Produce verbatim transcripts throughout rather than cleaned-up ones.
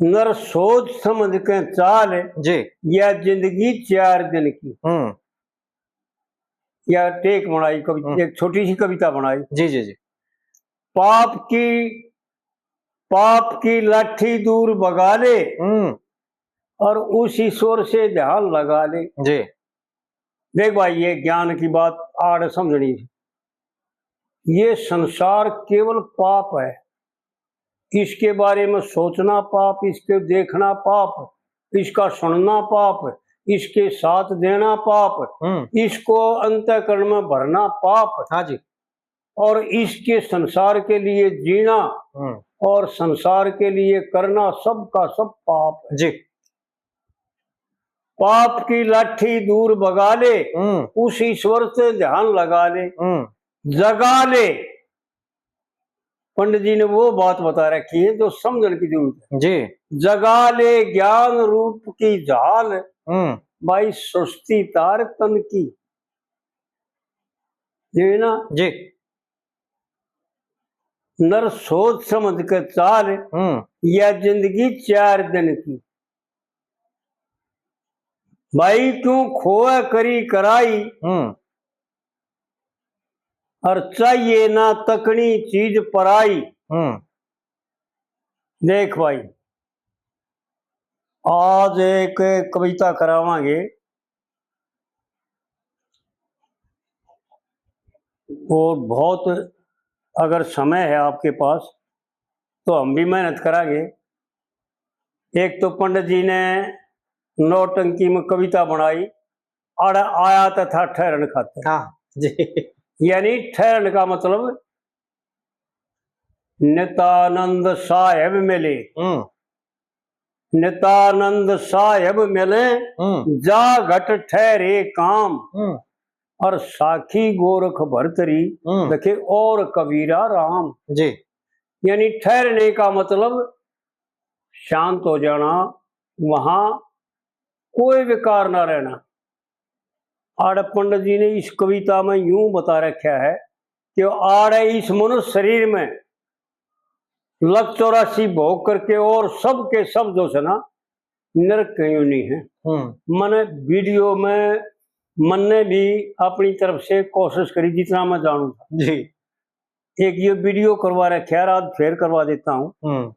नर सोच समझ के चाल, जी। या जिंदगी चार दिन की। हम्म। या टेक बनाई, कवि-, हम्म। एक छोटी सी कविता बनाई। जी, जी, जी। पाप की, पाप की लाठी दूर भगा ले, हम्म। और उस ईश्वर से ध्यान लगा ले। जी। देख भाई, ये ज्ञान की बात आड़ समझनी। ये संसार केवल पाप है। इसके बारे में सोचना पाप, इसके देखना पाप, इसका सुनना पाप, इसके साथ देना पाप, हम्म। इसको अंतःकरण में भरना पाप। हाँ जी। और इसके संसार के लिए जीना हम्म। और संसार के लिए करना, सबका सब पाप है। जी। पाप की लाठी दूर भगा ले, हम्म। उस ईश्वर से ध्यान लगा ले, हम्म। जगा ले। पंडित जी ने वो बात बता रखी है जो समझण की जरूरत है। जी। जगा ले ज्ञान रूप की झाल, हम्म। भाई सुस्ती तार तन की। ये ना? जी। नर सोच समझ के चाल, हम्म। या जिंदगी चार दिन की। भाई क्यों खोए करी कराई, हम्म। और चाहिए ना तकनी चीज पराई। हम्म। देख भाई, आज एक कविता करावांगे, और बहुत, अगर समय है आपके पास, तो हम भी मेहनत करांगे। एक तो पंडित जी ने नौटंकी में कविता बनाई, अड़ आया तो था ठहरण खातर। हाँ, जी। यानी ठहरण का मतलब नित्यानंद साहेब मिले। हम्म। नित्यानंद साहेब मिले, हम्म। जा घट ठहरे काम। हम्म। और साखी गोरख भरतरी, हम्म। देखे और कबीरा राम। जी। यानी ठहरने का मतलब शांत हो जाना, वहां कोई विकार ना रहना। आड़े पंडित जी ने इस कविता में यूं बता रखा है कि आड़े इस मनुष्य शरीर में लख चौरासी भोग करके और सब के सब जो है ना, नरक की योनि है। हम्म। मैंने वीडियो में, मैंने भी अपनी तरफ से कोशिश करी जितना मैं जानू था। जी। एक ये वीडियो करवा रखा है, आज फिर करवा देता हूँ। हम्म।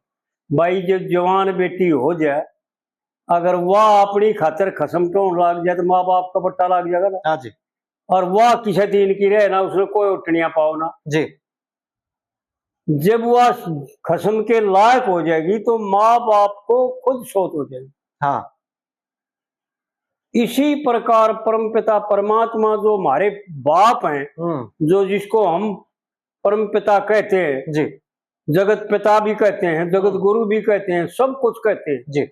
भाई, जो जवान बेटी हो जाए, अगर वह अपनी खातर खसम ढोण लाग जाए तो माँ बाप का बट्टा लाग जाएगा ना। हाँ जी। और वह किसी दिन की रहे ना, उसने कोई उठनिया पाओ ना। जी। जब वह खसम के लायक हो जाएगी तो माँ बाप को खुद सोच हो जाएगी। हाँ। इसी प्रकार परमपिता परमात्मा जो हमारे बाप हैं, हम्म। जो जिसको हम परमपिता कहते हैं, जी। जगत पिता भी कहते हैं, जगत हम्म। गुरु भी कहते हैं, सब कुछ कहते हैं। जी।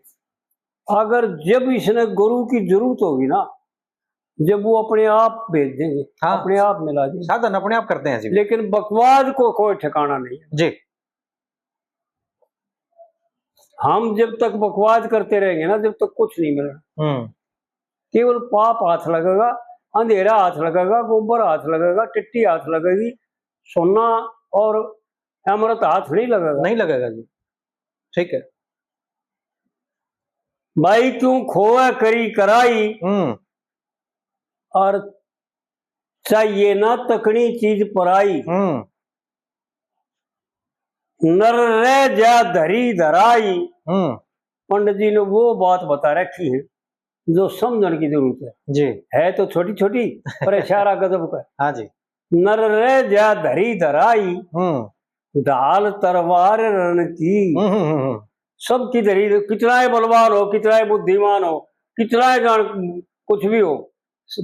अगर जब इसने गुरु की जरूरत होगी ना, जब वो अपने आप भेज देंगे, हाँ। अपने आप मिला देंगे। साधन अपने आप करते हैं जी। लेकिन बकवाद को कोई ठिकाना नहीं है। जी। हम जब तक बकवाद करते रहेंगे ना, जब तक कुछ नहीं मिलना। हम्म। केवल पाप हाथ लगेगा, अंधेरा हाथ लगेगा, गोबर हाथ लगेगा, टट्टी हाथ लगेगी, सोना और अमृत हाथ नहीं लगेगा। नहीं लगेगा जी। ठीक है। भाई क्यों खोए करी कराई, हम्म। और चाहिए ना तकनी चीज पराई। हम्म। नर रह जा धरी धराई। हम्म। पंडित जी ने वो बात बता रखी है जो समझण की जरूरत है। जी। है तो छोटी छोटी, पर इशारा गजब का। हाँ जी। नर रह जा धरी धराई, हम्म। ढाल तलवार रण की। हम्म, हम्म, हम्म, हम्म। सबकी धरी, कितना ही बलवान हो, कितना ही बुद्धिमान हो, कितना ही जान, कुछ भी हो,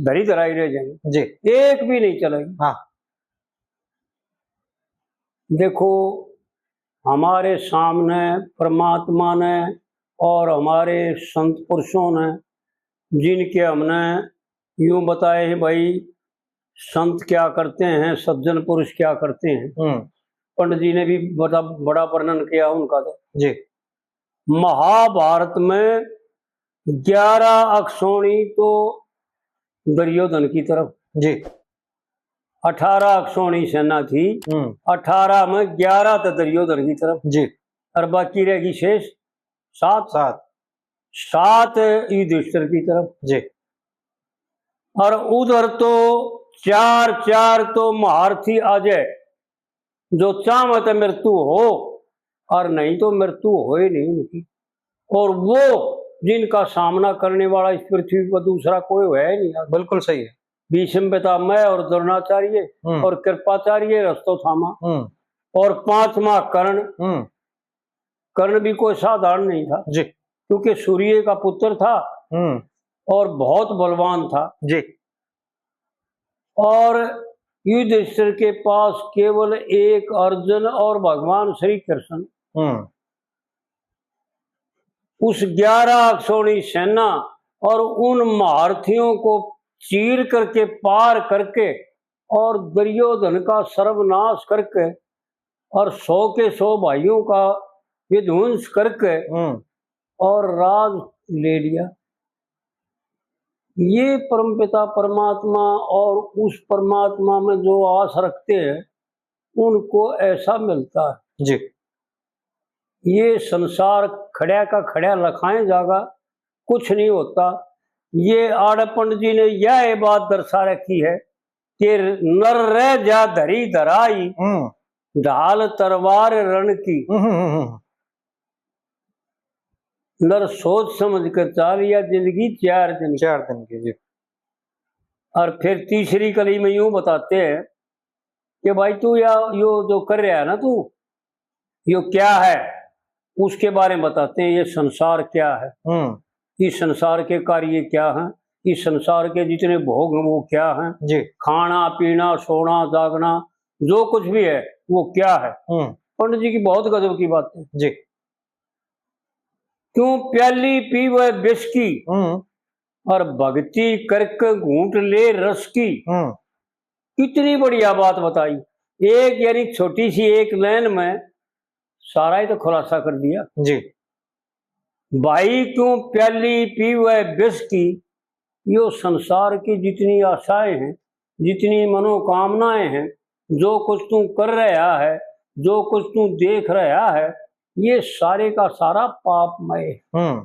धरी धराई रह जाएंगे। जी। एक भी नहीं चलेगी। हाँ। देखो, हमारे सामने परमात्मा ने और हमारे संत पुरुषों ने, जिनके हमने यूं बताए हैं भाई, संत क्या करते हैं, सज्जन पुरुष क्या करते हैं, हम्म। पंडित जी ने भी बड़ा, बड़ा वर्णन किया उनका तो। जी। महाभारत में ग्यारह अक्षौणी तो दुर्योधन की तरफ। जी। अठारह अक्षौणी सेना थी, हम्म। अठारह में ग्यारह तो दुर्योधन की तरफ। जी। और बाकी रहेगी शेष सात। सात। सात युधिष्ठिर की तरफ। जी। और उधर तो चार चार तो महारथी आ जाए, जो चाहवे तो मृत्यु हो, और नहीं तो मृत्यु हो ही नहीं उनकी। और वो जिनका सामना करने वाला इस पृथ्वी पर दूसरा कोई है नहीं यार। बिल्कुल सही है। भीष्म पितामह और द्रोणाचार्य हम्म। और कृपाचार्य रस्तो थामा। हम्म। और पांचवा कर्ण। हम्म। कर्ण भी कोई साधारण नहीं था, जी। क्योंकि सूर्य का पुत्र था हम्म। और बहुत बलवान था। जी। और युधिष्ठिर के पास केवल एक अर्जुन और भगवान श्री कृष्ण। हम्म। उस ग्यारह अक्षोणी सेना और उन महारथियों को चीर करके, पार करके, और दुर्योधन का सर्वनाश करके और सौ के सौ भाइयों का विध्वंस करके हम्म। और राज ले लिया। ये परमपिता परमात्मा और उस परमात्मा में जो आस रखते हैं, उनको ऐसा मिलता है। जी। ये संसार खड़ा का खड़ा लखाए जागा, कुछ नहीं होता। ये आड़े पंडित जी ने यह बात दर्शा रखी है कि नर रह जा धरी धराई, हम्म। ढाल तलवार रण की। हम्म, हम्म, हम्म। नर सोच समझ कर चाल, या जिंदगी चार दिन की। चार दिन की, जी। और फिर तीसरी कली में यूं बताते हैं कि भाई, तू या, यो जो कर रहा है ना तू, यो क्या है, उसके बारे में बताते हैं, ये संसार क्या है, हम्म। इस संसार के कार्य क्या हैं, इस संसार के जितने भोग हैं वो क्या हैं, जी। खाना पीना, सोना जागना, जो कुछ भी है वो क्या है। हम्म। पंडित जी की बहुत गजब की बात है। जी। क्यों प्याली पीवे विष की हम्म। और भक्ति करके घूंट ले रस की। हम्म। कितनी बढ़िया बात बताई। एक यानी छोटी सी एक लाइन में सारा ही तो खुलासा कर दिया। जी। भाई क्यों प्याली पीवे विष की, यो संसार की जितनी आशाएं हैं, जितनी मनोकामनाएं हैं, जो कुछ तू कर रहा है, जो कुछ तू देख रहा है, ये सारे का सारा पापमय है। हम्म।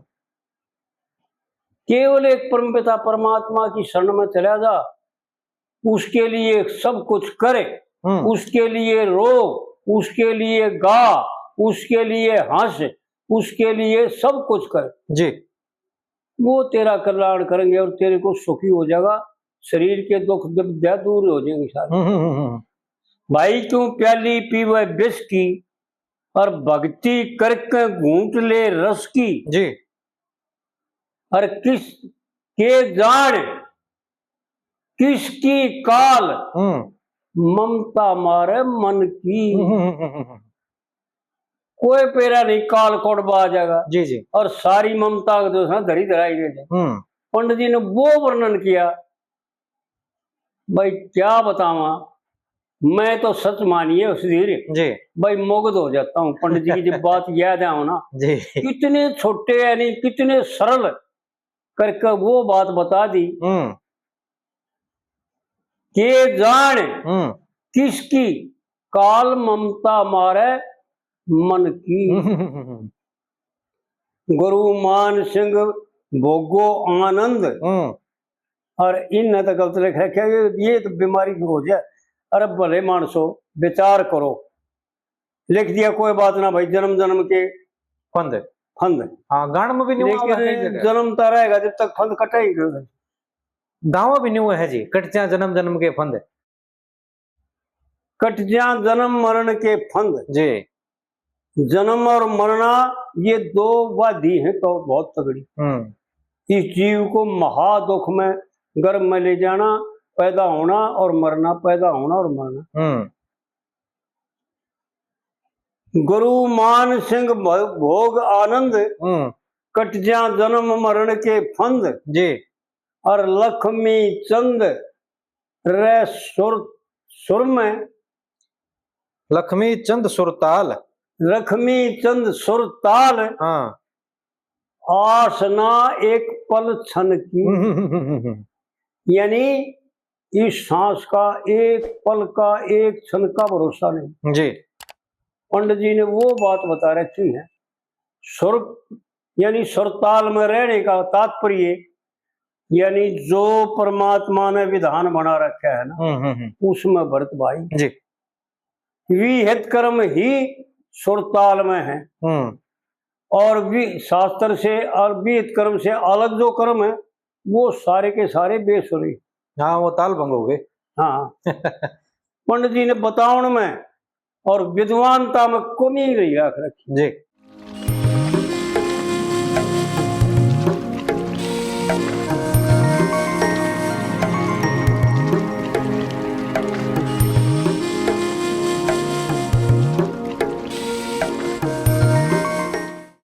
केवल एक परमपिता परमात्मा की शरण में चला जा, उसके लिए सब कुछ करे, हम्म। उसके लिए रो, उसके लिए गा, उसके लिए हंस, उसके लिए सब कुछ करे। जी। वो तेरा कल्याण करेंगे और तेरे को सुखी हो जाएगा, शरीर के दुख दुविधा दूर हो जाएंगे सारे। हम्म, हम्म, हम्म, हम्म। भाई क्यों प्याली पीवे विष की और भक्ति करके घूंट ले रस की। जी। और किस के जान किसकी काल हम्म। ममता मारे मन की। हम्म, हम्म, हम्म, हम्म। कोई पैरा नहीं, काल कोडबा आ जाएगा। जी, जी। और सारी ममता को जो है ना धरी धराई दे दे। हम्म। पंडित जी ने वो वर्णन किया, भाई क्या बतावा, मैं तो सच मानिए सुधीर जी। भाई मुग्ध हो जाता हूँ पंडित जी की जब बात याद आओ ना। जी। कितने छोटे यानी कितने सरल करके वो बात बता दी। हम्म। के जान हम्म। किसकी काल ममता मारे मन की। हम्म। गुरु मान सिंह भोगो आनंद। हम्म। और इनने तो गलत लिख रखा है, ये, ये तो बीमारी हो जाए। अरे भले मानसो, विचार करो। लिख दिया, कोई बात ना भाई, जन्म जन्म के फंद। फंद। हाँ, गान में भी न्यू लेकिन आवा है जगह। जन्म तो रहेगा जब तक फंद कटेगा। गाँव भी न्यू है जी, कट जा जन्म जन्म के फंद। कट जा जन्म मरण के फंद। जी। जन्म और मरना, ये दो व्याधि हैं तो बहुत तगड़ी। हम्म। इस जीव को महादुख में, गर्भ में ले जाना, पैदा होना और मरना, पैदा होना और मरना। हम्म। गुरु मान सिंह भ-, भोग आनंद, हम्म। कट जा जन्म मरण के फंद। जी। और लक्ष्मी चंद रे सुर, सुर में। लक्ष्मी चंद सुरताल। लक्ष्मी चंद सुरताल। हाँ। आस ना एक पल क्षण की। यानी इस सांस का, एक पल का, एक क्षण का भरोसा नहीं। जी। पंडित जी ने वो बात बता रखी है, सुर यानी सुरताल में रहने का तात्पर्य, यानी जो परमात्मा ने विधान बना रखा है ना, हम्म हम्म हम्म, उसमें भरत भाई जी। विहित कर्म ही सुरताल में है, हम्म और वि शास्त्र से और विहित कर्म से अलग जो कर्म है, वो सारे के सारे बेसुरे। हाँ, वो ताल भंग हो गए। हाँ, पंडित जी ने बतावण में और विद्वानता में कमी रही रख रखी। जी।